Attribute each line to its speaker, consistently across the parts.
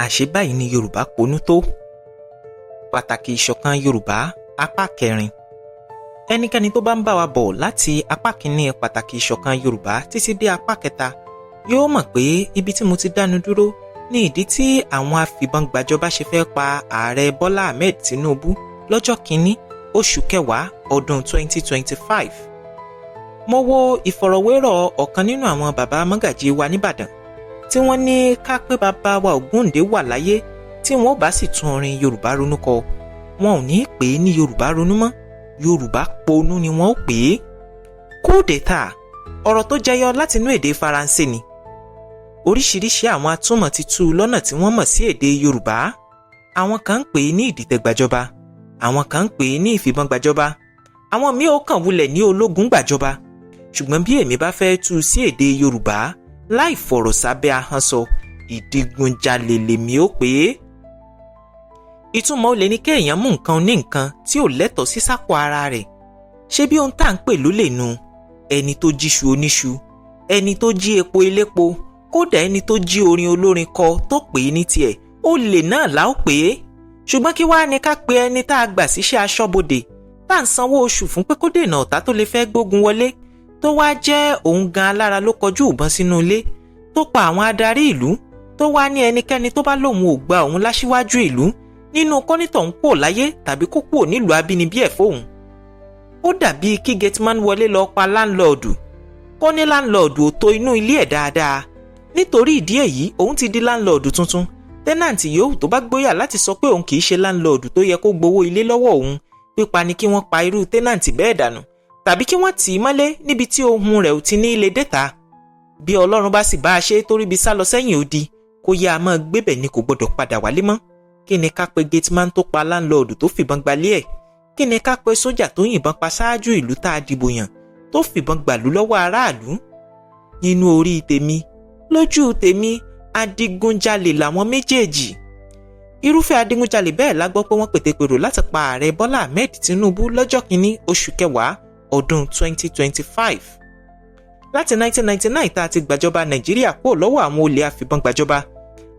Speaker 1: Àṣé báyìí ni Yorùbá ponú tó. Pàtàkì ìṣọ̀kan Yorùbá, apá kẹrin. Ẹnikẹ́ni tó bá ń bá wa bọ̀ láti apá kínní pàtàkì ìṣọ̀kan Yorùbá títí dé apá kẹta yóò mọ̀ pé ibi tí mo ti dánu dúró ní ìdí tí àwọn afìbọn gbàjọba ṣe fẹ́ pa Ààrẹ Bọ́lá Ahmed Tinubu lọ́jọ́ kínní oṣù kẹwàá ọdún 2025. Mo wo ìfọ̀rọ̀wérọ̀ ọ̀kan nínú àwọn bàbá mọ́gàjí wa nìbàdàn tí wọ́n ní ká pé bàbá wa Ògúndé wà láyé, tí wọ́n bá sì tún orin Yorùbá Ronú kọ, wọn ò ní pè é ní Yorùbá Ronú mọ́, Yorùbá Ponú ni wọ́n ó pè é. Coup d'état, ọ̀rọ̀ tó jẹyọ látinú èdè Faransé ni. Oríṣiríṣi àwọn atúmọ̀ ti tú u lọ́nà tí wọ́n mọ̀ sí èdè Yorùbá. Àwọn kan ń pè é ní ìdìtẹ̀gbàjọba, àwọn kan ń pè é ní ìfìbọn gbàjọba, àwọn míì ó kàn wulẹ̀ ní ológun gbàjọba. Ṣùgbọ́n bí èmi bá fẹ́ tú u sí èdè Yorùbá láì fọ̀rọ̀ sábẹ́ ahọ́n sọ, ìdígunjalè lèmi ó pè é. Ìtumọ̀ olè ní kéèyàn mú nǹkan ní nǹkan tí ò lẹ́tọ̀ọ́ sí sápò ara rẹ̀. Ṣé bí ohun tá à ń pè lólè nu? Ẹni tó jíṣu oníṣu, ẹni tó jí epo elépo, kódà ẹni tó jí orin olórin kọ tó pè é ní tiẹ̀, olè náà là ó pè é. Ṣùgbọ́n kí wàá ní ká pe ẹni tá a gbà síṣẹ́ aṣọ́bodè, tá à ń sanwó oṣù fún pé kó dènà ọ̀tá tó lè fẹ́ gbógun wọlé, tó wá jẹ́ òun gan alára ló kọjú ìbọn sínú ilé tó pa àwọn adarí ìlú, tó wá ní ẹnikẹ́ni tó bá lóun ò gba òun láṣíwájú ìlú nínú kọ́nítọ̀ ń kúò láyé tàbí kó kúò nílùú abínibí ẹ̀ fóun? Ó dàbí kí gateman wọlé lọ pa landlord, kó ní landlord ò tó inú ilé ẹ̀ dáadáa, nítorí ìdí èyí òun ti di landlord tuntun. Tenant yòówù tó bá gbóyà láti sọ pé òun kì í ṣe landlord tó yẹ kó gbowó ilé lọ́wọ́ òun, pípa ni kí wọ́n pa irú tenant bẹ́ẹ̀ dànù tàbí kí wọ́n tì í mọ́lé níbi tí ohun rẹ̀ ò ti ní lè déta. Bí Ọlọ́run bá sì bá a ṣe tó ríbi sá lọ sẹ́yìn odi, kó yá a máa gbébẹ̀ ni, kò gbọ́dọ̀ padà wálé mọ́. Kí ni ká pe gateman tó pa landlord tó fìbọn gbalé ẹ̀? Kí ni ká pe sójà tó yìnbọn pa ṣáájú ìlú tá a dìbò yàn, tó fìbọn gbàlú lọ́wọ́ aráàlú? Nínú orí tèmi, lójú tèmi, adigunjalè làwọn méjèèjì. Irúfẹ́ adigunjalè bẹ́ẹ̀ la gbọ́ pé wọ́n pètèpèrò láti pa Ààrẹ Bọ́lá Ahmed Tinubu lọ́jọ́ kìíní oṣù kẹwàá ọdún 2025. Láti 1999 tá a ti gbàjọba Nàìjíríà kúrò lọ́wọ́ àwọn olè àfìbọn gbàjọba,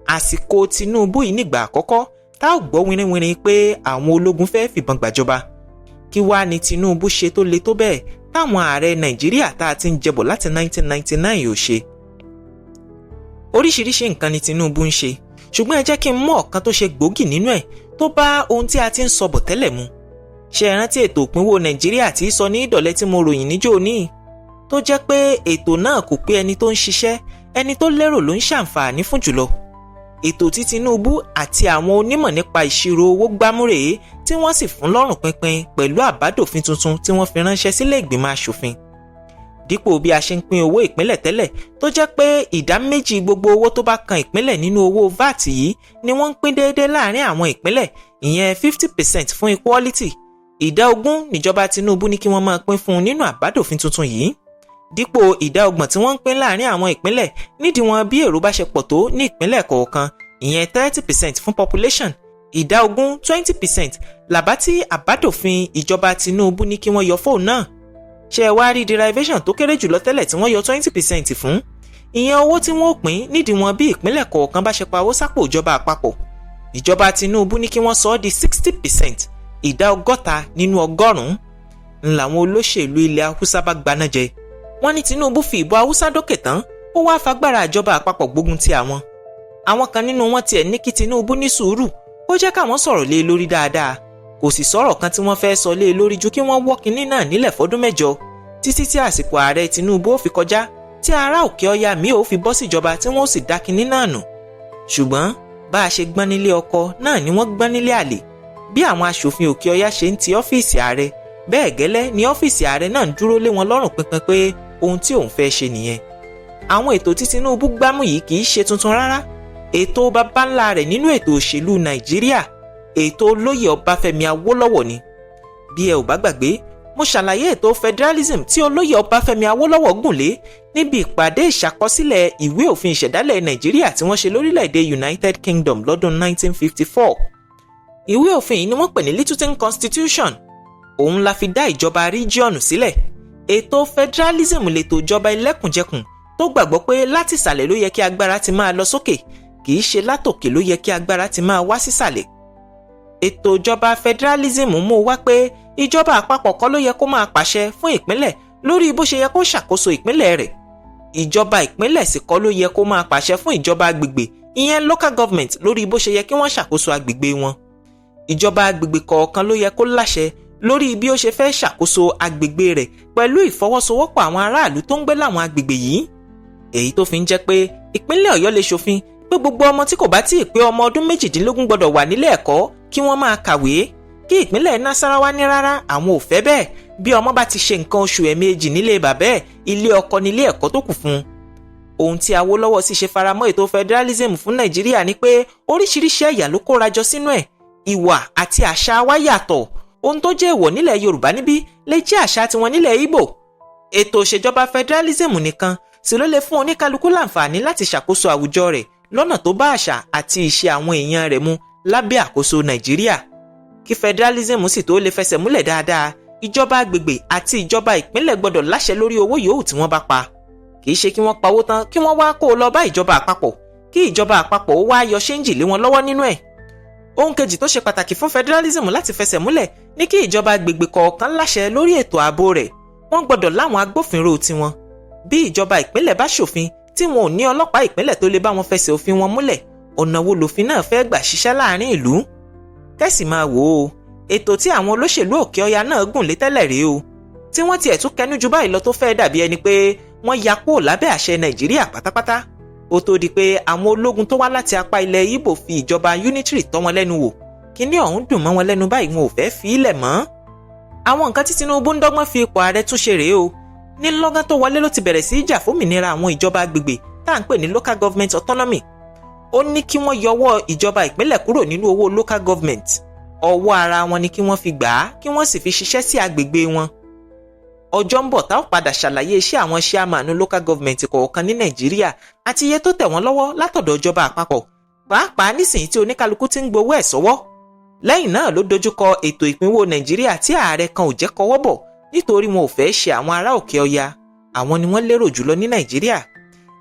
Speaker 1: àsìkò Tinubu yìí nígbà àkọ́kọ́ tá ò gbọ́ wínrínwínrín pé àwọn ológun fẹ́ fìbọn gbàjọba. Kí wàá ní Tinubu ṣe tó le tó bẹ́ẹ̀ táwọn ààrẹ Nàìjíríà tá a ti ń jẹbọ̀ láti 1999 ò ṣe? Oríṣiríṣi nǹkan ni Tinubu ń ṣe, ṣùgbọ́n ẹ jẹ́ kí n mú ọ̀kan tó ṣe gbòógì nínú ẹ̀ tó bá ohun tí a ti ń sọ bọ̀ tẹ́lẹ̀ mu. Ṣé ẹ rántí ètò ìpínwó Nàìjíríà tí sọ ní ìdọ̀lẹ́ tí mo ròyìn níjó ní, tó jẹ́ pé ètò náà kò pé ẹni tó ń ṣiṣẹ́, ẹni tó lérò ló ń ṣàǹfààní fún jùlọ? Ètò tí Tinubu àti àwọn onímọ̀ nípa ìṣirò owó gbámú rèé, tí wọ́n sì fún lọ́rùn pinpin pẹ̀lú àbádòfin tuntun tí wọ́n fi ránṣẹ́ sílé ìgbìmọ̀ aṣòfin. Dípò bí a ṣe ń pín owó ìpínlẹ̀ tẹ́lẹ̀, tó jẹ́ pé ìdá 2 gbogbo owó tó bá kan ìpínlẹ̀ nínú owó VAT yìí ni wọ́n ń pín déédéé láàrin àwọn ìpínlẹ̀, ìyẹn 50% fún equality, ìdá 20 níjọba Tinubu ní kí wọ́n máa pín fún un nínú àbádòfin tuntun yìí, dípò ìdá 30 tí wọ́n ń pín láàrin àwọn ìpínlẹ̀ nídìíwọ̀n bí èrò bá ṣe pọ̀ tó ní ìpínlẹ̀ kọ̀ọ̀kan, ìyẹn 30% fún population. Ìdá 20, 20%, làbá tí àbádòfin ìjọba Tinubu ní kí wọ́n yọ fóun náà. Ṣé ẹ wá rí derivation tó kéré jùlọ tẹ́lẹ̀ tí wọ́n yọ 20% fún, ìyẹn owó tí wọ́n pín nídìíwọ̀n bí ìpínlẹ̀ kọ̀ọ̀kan bá ṣe pawó sápò ìjọba àpapọ̀, ìjọba Tinubu ní kí wọ́n sọ ọ́ di 60%, ìdá 60 nínú ọgọ́rùn-ún. Ń làwọn olóṣèlú ilẹ̀ Haúsá bá gbaná jẹ. Wọ́n ní Tinubu fi ìbò Haúsá dókè tán, ó wáá fagbára ìjọba àpapọ̀ gbógun ti àwọn. Àwọn kan nínú wọn tiẹ̀ ní kí Tinubu ní sùúrù, kó jẹ́ káwọn sọ̀rọ̀ lé e lórí dáadáa. Kò sì sọ̀rọ̀ kan tí wọ́n fẹ́ sọ lé e lórí ju kí wọ́n wọ́ kinní náà nílẹ̀ fọ́dún 8, títí tí àsìkò ààrẹ Tinubu ó fi kọjá, tí ará òkè ọya míì ó fi bọ́ síjọba, tí wọ́n ó sì dá kinní náà nù. Ṣùgbọ́n bá a ṣe gbọ́n nílé ọkọ náà ni wọ́n gbọ́n nílé àlè. Bí àwọn aṣòfin òkè ọya ṣe ń ti ọ́fíìsì ààrẹ, bẹ́ẹ̀ gẹ́lẹ́ ni ọ́fíìsì ààrẹ náà ń dúró lé wọn lọ́rùn pinpin pé ohun tí òun fẹ́ ṣe nìyẹn. Àwọn ètò tí Tinubu gbámú yìí kì í ṣe tuntun rárá. Ètò baba ńlá rẹ̀ nínú ètò òṣèlú Nàìjíríà, ètò olóyè Ọbáfẹ́mi Awólọ́wọ̀ ni. Bí ẹ ò bá gbàgbé, mo ṣàlàyé ètò federalism tí olóyè Ọbáfẹ́mi Awólọ́wọ̀ gùn lé níbi ìpàdé ìṣàkọsílẹ̀ ìwé òfin ìṣẹ̀dálẹ̀ Nàìjíríà tí wọ́n ṣe lórílẹ̀‐èdè United Kingdom lọ́dún 1954. Ìwé òfin yìí ni wọ́n pè ní Littleton Constitution. Òun la fi dá ìjọba region sílẹ̀. Ètò federalism lètò ìjọba ẹlẹ́kùnjẹkùn tó gbàgbọ́ pé láti ìsàlẹ̀ ló yẹ kí agbára ti máa lọ sókè. Kì í ṣe pé láti òkè lọ sísàlẹ̀. Kì í ṣe látòkè ló yẹ kí agbára ti máa wá sísàlẹ̀. Ètò ìjọba federalism mú wá pé ìjọba àpapọ̀ kọ́ ló yẹ kó máa pàṣẹ fún ìpínlẹ̀ lórí bó ṣe yẹ kó ṣàkóso ìpínlẹ̀ rẹ̀. Ìjọba ìpínlẹ̀ sì kọ́ ló yẹ kó máa pàṣẹ fún ìjọba agbègbè, ìyẹn local government, lórí bó ṣe yẹ kí wọ́n ṣàkóso agbègbè wọn. Ìjọba agbègbè kọ̀ọ̀kan ló yẹ kó láṣẹ lórí bí ó ṣe fẹ́ ṣàkóso agbègbè rẹ̀ pẹ̀lú ìfọwọ́sowọ́pọ̀ àwọn aráàlú tó ń gbé láwọn agbègbè yìí. Èyí tó fi ń jẹ́ pé ìpínlẹ̀ Ọ̀yọ́ lè ṣòfin pé gbogbo ọmọ tí kò bá tíì pé ọmọ ọdún 18 gbọ́dọ̀ wà nílé ẹ̀kọ́ kí wọ́n máa kàwé, kí ìpínlẹ̀ Nasarawa ní rárá, àwọn ò fẹ́ bẹ́ẹ̀, bí ọmọ bá ti ṣe nǹkan oṣù ẹ̀ẹ̀mejì nílé bàbá ẹ̀, ilé ọkọ nílé ẹ̀kọ́ tó kù fún un. Ohun tí Awólọ́wọ̀ sì ṣe faramọ́ ètò federalism fún Nàìjíríà ni pé oríṣiríṣi ẹ̀yà ló kóra jọ sínú ẹ̀. Ìwà àti àṣà wa yàtọ̀. Ohun tó jẹ́ èèwọ̀ nílẹ̀ Yorùbá níbí lè jẹ́ àṣà tiwọn nílẹ̀ Ìgbò. Ètò òṣèjọba federalism nìkan sì ló lè fún oníkálukú láǹfààní láti ṣàkóso àwùjọ rẹ̀ lọ́nà tó bá àṣà àti ìṣe àwọn èèyàn rẹ̀ mu lábẹ́ àkóso Nàìjíríà. Kí federalism sì tó lè fẹsẹ̀ múlẹ̀ dáadáa, ìjọba agbègbè àti ìjọba ìpínlẹ̀ gbọ́dọ̀ láṣẹ lórí owó yòówù tí wọ́n bá pa. Kì í ṣe kí wọ́n pawó tán, kí wọ́n wá kó o lọ bá ìjọba àpapọ̀, kí ìjọba àpapọ̀ ó wá yọ ṣéǹjì lé wọn lọ́wọ́ nínú ẹ̀. Ohun kejì tó ṣe pàtàkì fún federalism láti fẹsẹ̀ múlẹ̀ ní kí ìjọba agbègbè kọ̀ọ̀kan láṣẹ lórí ètò ààbò rẹ̀. Wọ́n gbọ́dọ̀ láwọn agbófinró tiwọn. Bí ìjọba ìpínlẹ̀ bá ṣòfin tí wọn ò ní ọlọ́pàá ìpínlẹ̀ tó lè bá wọn fẹsẹ̀ òfin wọn múlẹ̀, ọ̀nà wo lòfin náà fẹ́ gbà ṣiṣẹ́ láàrin ìlú? Kẹ́sì máa wò ó, ètò tí àwọn olóṣèlú òkè ọya náà gùn lé tẹ́lẹ̀ rèé o, tí wọ́n tiẹ̀ tún kẹnu ju báyìí lọ, tó fẹ́ dàbí ẹni pé wọ́n ya kúrò lábẹ́ àṣẹ Nàìjíríà pátápátá. Ó tó di pé àwọn ológun tó wá láti apá ilẹ̀ Ìgbò fi ìjọba unitary tọ́ wọn lẹ́nu wò, kíní ọ̀hún dùn mọ́ wọn lẹ́nu báyìí, wọn ò fẹ́ fi í lẹ̀ mọ́. Àwọn nǹkan tí Tinubu ń dọ́gbọ́n fi ipò ààrẹ túnṣe rèé o. Ní lọ́gán tó wọlé ló ti bẹ̀rẹ̀ sí í jà fómìnira àwọn ìjọba agbègbè tá à ń pè ní local government autonomy. Ó ní kí wọ́n yọwọ́ ìjọba ìpínlẹ̀ kúrò nínú owó local government. Ọwọ́ ara wọn ni kí wọ́n fi gbà á, kí wọ́n sì fi ṣiṣẹ́ sí agbègbè wọn. Ọjọ́ ń bọ̀ tá ó padà ṣàlàyé iṣẹ́ àwọn chairman local government kọ̀ọ̀kan ní Nàìjíríà àti iye tó tẹ̀ wọ́n lọ́wọ́ látọ̀dọ̀ ìjọba àpapọ̀, pàápàá nísìnyí tí oníkálukú ti ń gbowó ẹ̀ sọ́wọ́. Lẹ́yìn náà ló dojúkọ ètò ìpínwó Nàìjíríà tí ààrẹ kan ò jẹ́ kọwọ́ bọ̀, nítorí wọn ò fẹ́ ṣe àwọn ará òkè ọya. Àwọn ni wọ́n lérò jùlọ ní Nàìjíríà.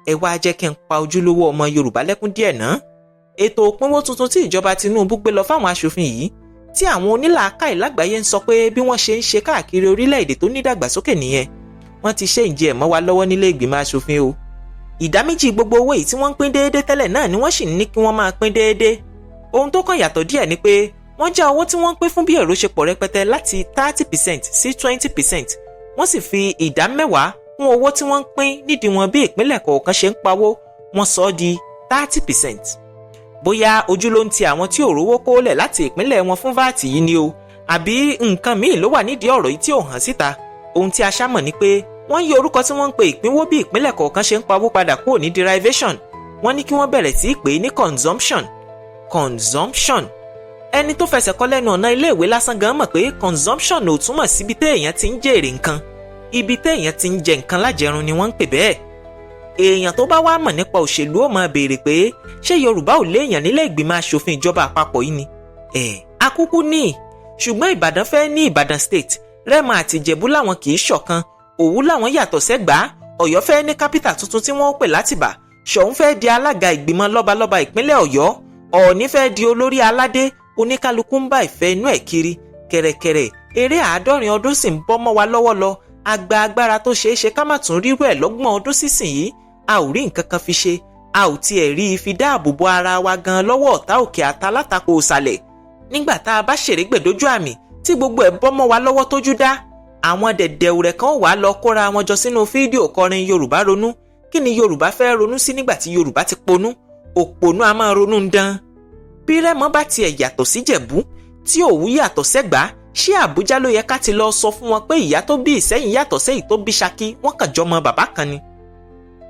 Speaker 1: Ẹ wá jẹ́ kí n pa ojúlówó ọmọ Yorùbá lẹ́kún díẹ̀ ná. Ètò òpínwó tuntun tí ìjọba Tinubu gbé lọ fáwọn aṣòfin yìí, tí àwọn onílàákàyè lágbàáyé ń sọ pé bí wọ́n ṣe ń ṣe káàkiri orílẹ̀-èdè tó nídàgbàsókè nìyẹn, wọ́n ti ṣe ìjẹ́ ẹ̀ mọ́ wa lọ́wọ́ nílé ìgbìmọ̀ aṣòfin o. Ìdá méjì gbogbo owó yìí tí wọ́n ń pín déédé tẹ́lẹ̀ náà ni wọ́n sì ní kí wọ́n máa pín déédé. Ohun tó kàn yàtọ̀ díẹ̀ ni pé wọ́n já owó tí wọ́n ń pín fún bí èrò ṣe pọ̀ rẹpẹtẹ láti 30% sí 20%. Wọ́n sì fi ìdá 10 kún owó tí wọ́n ń pín nídìíwọ̀n bí ìpínlẹ̀ kọ̀ọ̀kan ṣe ń pawó. Wọ́n sọ ọ́ di 30%. Bóyá ojú ló ń ti àwọn tí ò rówó kólẹ̀ láti ìpínlẹ̀ wọn fún VAT yìí ni o, àbí nǹkan míì ló wà nídìí ọ̀rọ̀ yìí tí ò hàn síta, ohun tí a ṣá mọ̀ ni pé wọ́n yí orúkọ tí wọ́n ń pe ìpínwó bí ìpínlẹ̀ kọ̀ọ̀kan ṣe ń pawó padà kúrò ní derivation. Wọ́n ní kí wọ́n bẹ̀rẹ̀ sí í pè é ní consumption. Consumption, ẹni tó fẹsẹ̀ kọ́ lẹ́nu ọ̀nà iléèwé lásán gan mọ̀ pé consumption ò túmọ̀ síbi téèyàn ti ń jèrè nǹkan. Ibi téèyàn ti ń jẹ nǹkan lájẹrun ni wọ́n ń pè bẹ́ẹ̀. Èèyàn tó bá wá mọ̀ nípa òṣèlú ó máa béèrè pé ṣé Yorùbá ò léèyàn nílé ìgbìmọ̀ aṣòfin ìjọba àpapọ̀ yìí ni? Ẹ̀ akúkú ní, ṣùgbọ́n Ìbàdàn fẹ́ ní Ìbàdàn State, Rẹ́mọ àti Ìjẹ̀bú làwọn kì í ṣọ̀kan, Òwú làwọn yàtọ̀ sẹ́gbàá, Ọ̀yọ́ fẹ́ ní capital tuntun tí wọ́n pè látìbà, Ṣọ̀ún fẹ́ di alága ìgbìmọ̀ lọ́balọ́ba ìpínlẹ̀ Ọ̀yọ́, Ọ̀ọ̀ni fẹ́ di olórí aládé. Oníkálukú ń bá ìfẹ́ inú ẹ̀ kiri kẹ̀rẹ̀kẹ̀rẹ̀. Eré 70 ọdún sì ń bọ́ mọ́ wa lọ́wọ́ lọ. Agba agbára tó ṣeé ṣe ká má tún rírú ẹ̀ lọ́gbọ̀n ọdún sísìn a ò rí nǹkan kan fi ṣe. A ò tiẹ̀ rí i fi dáàbò bo ara wa gan lọ́wọ́ ọ̀tá òkè àtàlátakò òsàlẹ̀. Nígbà tá a bá ṣèrégbè dójú àmì tí gbogbo ẹ̀ bọ́ mọ́ wa lọ́wọ́ tójú dá, àwọn dẹ̀dẹ̀wù rẹ̀ kan wàá lọ kóra wọn jọ sínú fídíò kọrin Yorùbá ronú. Kí ni Yorùbá fẹ́ ronú sí nígbà tí Yorùbá ti ponú? Òpònú a máa ronú ń dán. Bí Rẹ́mọ bá tiẹ̀ yàtọ̀ sí Jẹ̀bú, tí Òwú yàtọ̀ sẹ́gbàá, ṣé Àbújá ló yẹ ká ti lọ sọ fún wọn pé ìyá tó bí Ìsẹ́yìn yàtọ̀ sẹ́yìn tó bí Ṣakí, wọ́n kàn jọmọ bàbá kan ni?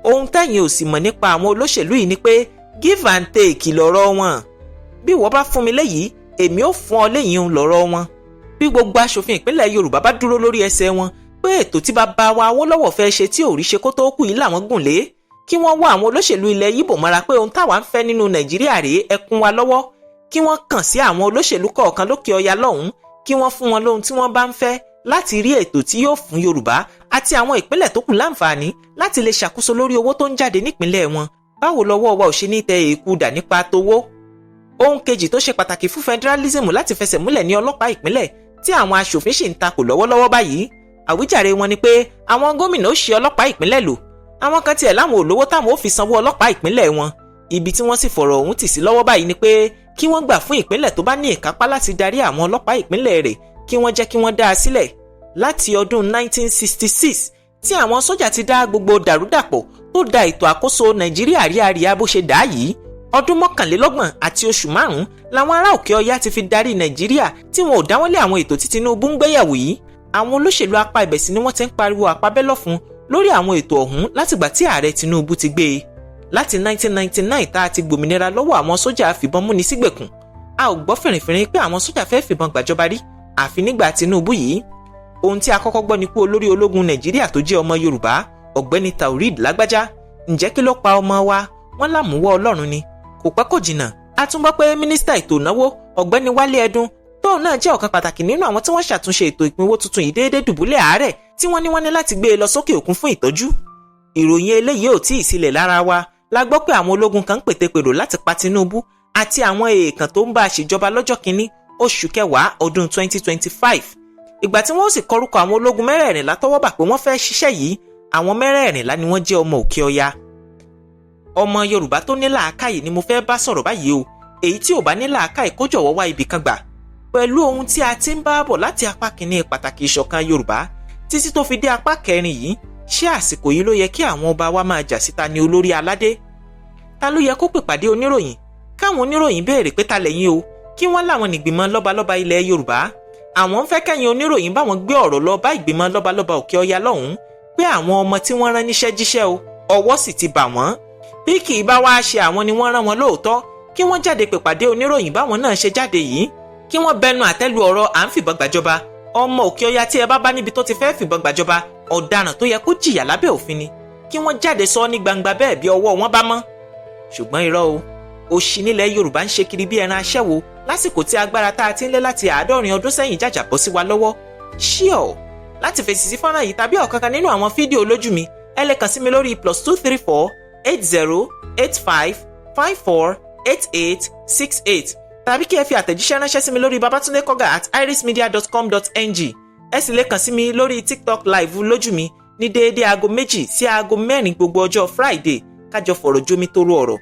Speaker 1: Ohun tẹ́yìn ò sì mọ̀ nípa àwọn olóṣèlú yìí ni pé give and take lọ̀rọ̀ wọn. Bí wọ́n bá fún mi léyìí, èmi ò fún ọ léyìí ń lọ̀rọ̀ wọn. Bí gbogbo aṣòfin ìpínlẹ̀ Yorùbá bá dúró lórí ẹsẹ̀ wọn pé ètò tí bàbá wa Awólọ́wọ̀ fẹ́ ṣe tí ò rí ṣe kó tó kú yìí làwọn gùn lé, kí wọ́n wá àwọn olóṣèlú ilẹ̀ Yíbò mọ́ra pé ohun táwa ń fẹ́ nínú Nàìjíríà rèé, ẹ kún wa lọ́wọ́, kí wọ́n kàn sí àwọn olóṣèlú kọ̀ọ̀kan lókè ọya lọ́hùn-ún, kí wọ́n fún wọn lóhun tí wọ́n bá ń fẹ́ láti rí ètò tí yóò fún Yorùbá àti àwọn ìpínlẹ̀ tó kù láǹfààní láti lè ṣàkóso lórí owó tó ń jáde nípínlẹ̀ wọn. Báwo lọ́wọ́ wa ò ṣe ní tẹ èkú dà nípa towó? Ohun kejì tó ṣe pàtàkì fún federalism láti fẹsẹ̀ múlẹ̀ ní ọlọ́pàá ìpínlẹ̀ tí àwọn aṣòfin sì ń takò lọ́wọ́lọ́wọ́ báyìí. Àwíjàre wọn ni pé àwọn gómìnà ó ṣe ọlọ́pàá ìpínlẹ̀ lò. Àwọn kan tiẹ̀ láwọn ò lówó táwọn ò fi sanwó ọlọ́pàá ìpínlẹ̀ wọn. Ibi tí wọ́n sì fọ̀rọ̀ ọ̀hún tì sí lọ́wọ́ báyìí ni pé kí wọ́n gbà fún ìpínlẹ̀ tó bá ní ìkápá láti darí àwọn ọlọ́pàá ìpínlẹ̀ rẹ̀, kí wọ́n jẹ́ kí wọ́n dá a sílẹ̀. Láti ọdún 1966 tí àwọn sójà ti dá gbogbo dàrúdàpọ̀ tó da ètò àkóso Nàìjíríà ríaríà bó ṣe dá yìí, ọdún 31 àti oṣù 5 làwọn ará òkè ọya ti fi darí Nàìjíríà tí wọn ò dáwọ́lé àwọn ètò tí Tinubu ń gbéyàwó yìí. Àwọn olóṣèlú apá ibẹ̀ sì ni wọ́n ti ń pariwo àpabẹ́lọ́fun lórí àwọn ètò ọ̀hún látìgbà tí ààrẹ Tinubu ti gbé e. Láti 1999 tá a ti gbòmìnira lọ́wọ́ àwọn sójà fìbọn múni sígbèkùn, a ò gbọ́ fìrìfìrì pé àwọn sójà fẹ́ fìbọn gbàjọba rí, àfi nígbà Tinubu yìí. Ohun tí a kọ́kọ́ gbọ́ ni kú olórí ológun Nàìjíríà tó jẹ́ ọmọ Yorùbá, Ọ̀gbẹ́ni Taoreed Lágbájá. Ǹjẹ́ kí ló pa ọmọ wa? Wọ́n lámùúwọ́ Ọlọ́run ni. Kò pẹ́ kò jìnnà, a tún gbọ́ pé mínísítà ètò ìnáwó, Ọ̀gbẹ́ni Wálé Ẹdùn, tóun náà jẹ́ ọ̀kan pàtàkì nínú àwọn tí wọ́n ṣàtúnṣe ètò ìpínwó tuntun yìí, déédéé dùbúlẹ̀ àárẹ̀ tí wọ́n ní láti gbé e lọ sókè òkun fún ìtọ́jú. Ìròyìn eléyìí ò tí ì sílẹ̀ lára wa la gbọ́ pé àwọn ológun kan ń pètepèrò láti pa Tinubu àti àwọn èèkàn tó ń bá a ṣèjọba lọ́jọ́ 1 oṣù kẹwàá ọdún 2025. Ìgbà tí wọ́n sì kọrúkọ àwọn ológun mẹ́rẹ̀ẹ̀rìnlá tọ́wọ́ bà pé wọ́n fẹ́ ṣiṣẹ́ yìí, àwọn mẹ́rẹ̀ẹ̀rìnlá ni wọ́n jẹ́ ọmọ òkè ọya. Ọmọ Yorùbá tó ní làákàyè ni mo fẹ́ bá sọ̀rọ̀ báyìí o. Èyí tí ò bá ní làákàyè, kó jọ̀wọ́ wá ibì kan gbà. Pẹ̀lú ohun tí a ti ń bá bọ̀ láti apá kìíní pàtàkì ìṣọ̀kan Yorùbá títí tó fi dé apá kẹrin yìí, ṣé àsìkò yìí ló yẹ kí àwọn ọba wa máa jà síta ní olórí aládé? Ta ló yẹ kó pèpàdé oníròyìn, káwọn oníròyìn béèrè pé ta lẹ́yìn o, kí wọ́n láwọn nìgbìmọ̀ lọ́balọ́ba ilẹ̀ Yorùbá? Àwọn ń fẹ́ kẹ́yìn oníròyìn báwọn gbé ọ̀rọ̀ lọ bá ìgbìmọ̀ lọ́balọ́ba òkè ọya lọ́hùn-ún pé àwọn ọmọ tí wọ́n rán níṣẹ́ jíṣẹ́ o, ọwọ́ sì ti bà wọ́n. Bí kì í bá wá ṣe àwọn ni wọ́n rán wọn lóòótọ́, kí wọ́n jáde pèpàdé oníròyìn báwọn náà ṣe jáde yìí, kí wọ́n bẹnu àtẹ́lu ọ̀rọ̀ à ń fìbọn gbàjọba. Ọmọ òkè ọya tí ẹ bá bá níbi tó ti fẹ́ fìbọn gbàjọba, ọ̀daràn tó yẹ kó jìyà lábẹ́ òfin ni. Kí wọ́n jáde sọ ní gbangba bẹ́ẹ̀ bí ọwọ́ wọn bá mọ́. Ṣùgbọ́n irọ́ o, òṣì nílẹ̀ Yorùbá ń ṣe kiri bí ẹran aṣẹ́wó lásìkò tí agbára tá a ti ń lé láti 70 ọdún sẹ́yìn jàjà bọ́ sí wa lọ́wọ́. Ṣíọ̀ láti fèsì sí fọ́nrán yìí tàbí ọ̀kankan nínú àwọn fídíò lójú mi, ẹ lè kàn sí mi lórí +234 80 85 54 88 68, tàbí kí ẹ fi àtẹ̀jíṣẹ́ ránṣẹ́ sí mi lórí babatundekoga@irismedia.com.ng. Ẹ sì lè kàn sí mi lórí TikTok live lójú mi ní déédéé aago 2 sí aago 4 gbogbo ọjọ́ Friday, kájọ fọ̀rọ̀ jómi toro ọ̀rọ̀.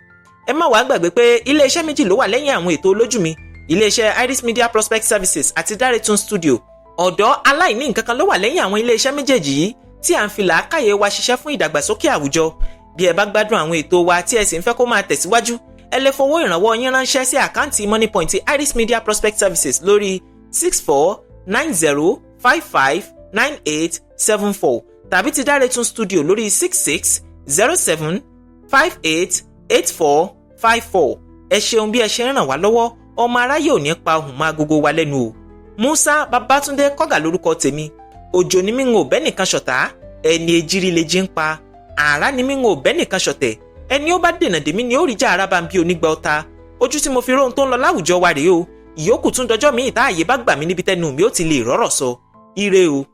Speaker 1: Ẹ má wàá gbàgbé pé iléeṣẹ́ méjì ló wà lẹ́yìn àwọn ètò olójú mi: iléeṣẹ́ Iris Media Prospect Services àti Daretun Studio. Ọ̀dọ́ aláìní nǹkan kan ló wà lẹ́yìn àwọn iléeṣẹ́ méjèèjì yìí tí à ń fi làákàyè wa ṣiṣẹ́ fún ìdàgbàsókè àwùjọ. Bí ẹ bá gbádùn àwọn ètò wa tí ẹ sì ń fẹ́ kó máa tẹ̀síwájú, ẹ lè fowó ìrànwọ́ yín ránṣẹ́ sí àkáǹtì Moniepoint Iris Media Prospect Services lórí 6490559874, tàbí ti Daretun Studio lórí 6607588454. Ẹ ṣeun bí ẹ ṣe ń ràn wá lọ́wọ́. Ọmọ aráyé ò ní pa ohùn máa gógó wa lẹ́nu o. Musa Babatunde Kọ́gà lórúkọ tèmi. Òjò ni mí, ń ò bẹ́ nìkan ṣọ̀tá. Ẹni ejírí lè jí ń pa. Àrá ni mí, ń ò bẹ́ nìkan ṣọ̀tẹ̀. Ẹni ó bá dènà dèmí ni ó rí já ara bá ń bí onígbà ọta. Ojú tí mo fi róhun tó ń lọ láwùjọ wa rèé o. Ìyókù tún dọjọ́ míì tá àyè bá gbà mí níbi tẹnu mi ó ti lè rọ́rọ̀ sọ. Ire o.